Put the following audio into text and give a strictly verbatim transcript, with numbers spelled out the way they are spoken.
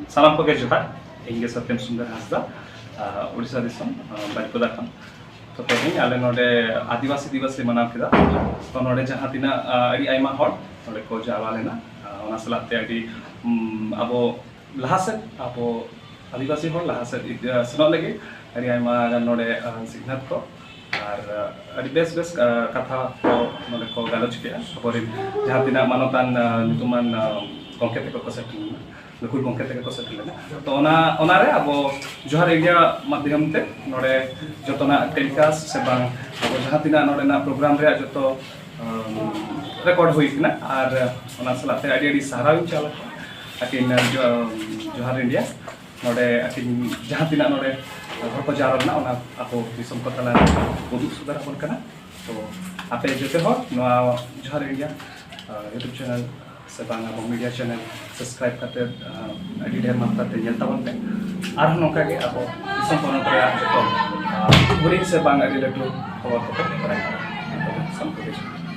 ᱥᱟᱱᱟᱢ ᱠᱚᱜᱮ ᱡᱚᱦᱟᱨ᱾ ᱤᱧ ᱜᱮ ᱥᱚᱛᱭᱚᱢ ᱥᱩᱱᱫᱚᱨ ᱦᱟᱸᱥᱫᱟ, ᱟᱨ ᱳᱰᱤᱥᱟ ᱫᱤᱥᱚᱢ, ᱟᱨ ᱵᱟᱨᱤᱯᱟᱫᱟ ᱠᱷᱚᱱ᱾ ᱛᱚ ᱛᱮᱦᱮᱧ ᱟᱞᱮ ᱱᱚᱰᱮ ᱟᱹᱫᱤᱵᱟᱹᱥᱤ ᱫᱤᱵᱚᱥ ᱞᱮ ᱢᱟᱱᱟᱣ ᱠᱮᱫᱟ᱾ ᱛᱚ ᱱᱚᱰᱮ ᱡᱟᱦᱟᱸ ᱛᱤᱱᱟᱹᱜ, ᱟᱨ, ᱟᱹᱰᱤ ᱟᱭᱢᱟ ᱦᱚᱲ ᱱᱚᱰᱮ ᱠᱚ ᱡᱟᱣᱨᱟ ᱞᱮᱱᱟ, ᱟᱨ, ᱚᱱᱟ ᱥᱟᱞᱟᱜ ᱛᱮ ᱟᱹᱰᱤ, ᱩᱢ, ᱟᱵᱚ ᱞᱟᱦᱟ ᱥᱮᱫ, ᱟᱵᱚ ᱟᱹᱫᱤᱵᱟᱹᱥᱤ ᱦᱚᱲ ᱞᱟᱦᱟ ᱥᱮᱫ ᱤᱫ-, ᱥᱮᱱᱚᱜ ᱞᱟᱹᱜᱤᱫ ᱟᱹᱰᱤ ᱟᱭᱢᱟ ᱜᱟᱱ ᱱᱚᱰᱮ, ᱟᱨ, ᱥᱤᱠᱷᱱᱟᱹᱛ ᱠᱚ ᱟᱨ, ᱟᱨ, ᱟᱹᱰᱤ ᱵᱮᱥ ᱵᱮᱥ, ᱟᱨ, ᱠᱟᱛᱷᱟ ᱠᱚ ᱱᱚᱰᱮ ᱠᱚ ᱜᱟᱞᱚᱪ ᱠᱮᱜᱼᱟ᱾ ᱟᱵᱚᱨᱮᱱ ᱡᱟᱦᱟᱸ ᱛᱤᱱᱟᱹᱜ ᱢᱟᱱᱚᱛᱟᱱ, ᱟᱨ, ᱧᱩᱛᱩᱢᱟᱱ, ᱟᱨ, ᱜᱚᱢᱠᱮ ᱛᱟᱠᱚ ᱠᱚ ᱥᱮᱴᱮᱨ ᱞᱮᱱᱟ, ᱜᱟᱹᱠᱷᱩᱲ ᱜᱚᱢᱠᱮ ᱛᱟᱠᱚ ᱠᱚ ᱥᱮᱴᱮᱨ ᱞᱮᱱᱟ᱾ ᱛᱚ ᱚᱱᱟ, ᱚᱱᱟᱨᱮ ᱟᱵᱚ ᱡᱚᱦᱟᱨ ᱤᱱᱰᱤᱭᱟ ᱢᱟᱫᱽᱫᱷᱚᱢ ᱛᱮ ᱱᱚᱰᱮ ᱡᱚᱛᱚᱱᱟᱜ ᱴᱮᱞᱤᱠᱟᱥᱴ ᱥᱮ ᱵᱟᱝ ᱟᱵᱚ ᱡᱟᱦᱟᱸ ᱛᱤᱱᱟᱹᱜ ᱱᱚᱰᱮᱱᱟᱜ ᱯᱨᱳᱜᱨᱟᱢ ᱨᱮᱭᱟᱜ ᱡᱚᱛᱚ, ᱟᱨ, ᱨᱮᱠᱚᱨᱰ ᱦᱩᱭ ᱠᱟᱱᱟ᱾ ᱟᱨ ᱚᱱᱟ ᱥᱟᱞᱟᱜ ᱛᱮ ᱟᱹᱰᱤ ᱟᱹᱰᱤ ᱥᱟᱨᱦᱟᱣ ᱤᱧ ᱪᱟᱞ ᱟᱠᱚᱣᱟ ᱟᱹᱠᱤᱱ, ᱟᱨ, ᱡᱚ-, ᱡᱚᱦᱟᱨ ᱤᱱᱰᱤᱭᱟ᱾ ᱱᱚᱰᱮ ᱟᱹᱠᱤᱱ ᱡᱟᱦᱟᱸ ᱛᱤᱱᱟᱹᱜ ᱱᱚᱰᱮ ᱦᱚᱲ ᱠᱚ ᱡᱟᱣᱨᱟ ᱞᱮᱱᱟ, ᱚᱱᱟ ᱟᱠᱚ ᱫᱤᱥᱚᱢ ᱠᱚ ᱛᱟᱞᱟ ᱨᱮ ᱩᱫᱩᱜ ᱥᱚᱫᱚᱨ ᱟᱵᱚᱱ ᱠᱟᱱᱟ᱾ ᱛᱚ ᱟᱯᱮ ᱡᱚᱛᱚ ᱦᱚᱲ ᱱᱚᱣᱟ ᱡᱚᱦᱟᱨ ᱤᱱᱰᱤᱭᱟ, ᱟᱨ, YouTube ᱪᱮᱱᱮᱞ ᱥᱮ ᱵᱟᱝ ᱟᱵᱚ ᱢᱤᱰᱤᱭᱟ ᱪᱮᱱᱮᱞ ᱥᱟᱵᱥᱠᱨᱟᱭᱤᱵ ᱠᱟᱛᱮ, ᱟᱨ, ᱟᱹᱰᱤ ᱰᱷᱮᱨ ᱢᱟᱛᱨᱟ ᱛᱮ ᱧᱮᱞ ᱛᱟᱵᱚᱱ ᱯᱮ᱾ ᱟᱨᱦᱚᱸ ᱱᱚᱝᱠᱟ ᱜᱮ ᱟᱵᱚ ᱫᱤᱥᱚᱢ ᱯᱚᱱᱚᱛ ᱨᱮᱭᱟᱜ ᱡᱚᱛᱚ, ᱟᱨ, ᱦᱩᱰᱤᱧ ᱥᱮ ᱵᱟᱝ ᱟᱹᱰᱤ ᱞᱟᱹᱴᱩ ᱠᱷᱚᱵᱚᱨ ᱠᱚᱯᱮ ᱵᱟᱲᱟᱭ ᱧᱟᱢᱟ᱾ ᱥᱟᱱᱟᱢ ᱠᱚᱜᱮ ᱡᱚᱦᱟᱨ᱾